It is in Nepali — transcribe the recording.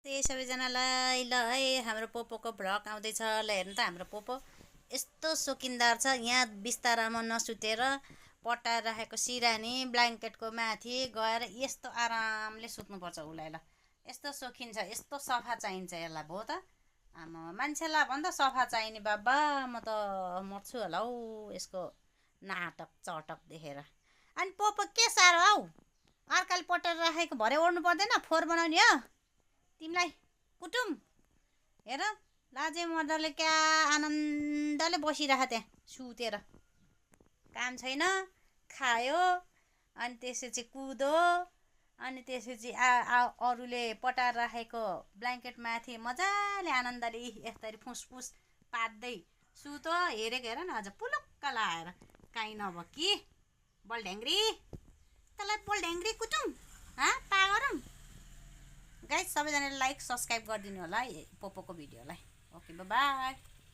त्यही सबैजनालाई ल है हाम्रो पोपोको भ्लग आउँदैछ। ल हेर्नु त हाम्रो पोपो यस्तो सोकिन्दार छ। यहाँ बिस्तारामा नसुतेर पटाएर राखेको सिरानी ब्ल्याङ्केटको माथि गएर यस्तो आरामले सुत्नुपर्छ उसलाई। ल यस्तो सोखिन्छ, यस्तो सफा चाहिन्छ यसलाई भो त। आमा मान्छेलाई भन्दा सफा चाहिने बाबा, म त मर्छु होला हौ यसको नाटक चटक देखेर। अनि पोपो के साह्रो हौ, अर्काले पटाएर राखेको भरे ओढ्नु पर्दैन? फोहोर बनाउने हो तिमीलाई कुटुम। हेर लाजे मर्दले क्या आनन्दले बसिरह त्यहाँ सुतेर, काम छैन, खायो अनि त्यसपछि कुदो अनि त्यसपछि अरूले पटाएर राखेको ब्ल्याङ्केट माथि मजाले आनन्दले यस्तरी फुसफुस पात्दै सुतो। हेरेको हेर न अझ पुलुक्क लाएर काहीँ नभए कि बलढ्याङ्ग्री, तँलाई बलढ्याङ्ग्री कुटुम पागरौँ। गाइस सबैजनाले लाइक सब्सक्राइब गरिदिनु होला है पोपोको भिडियोलाई। Okay by.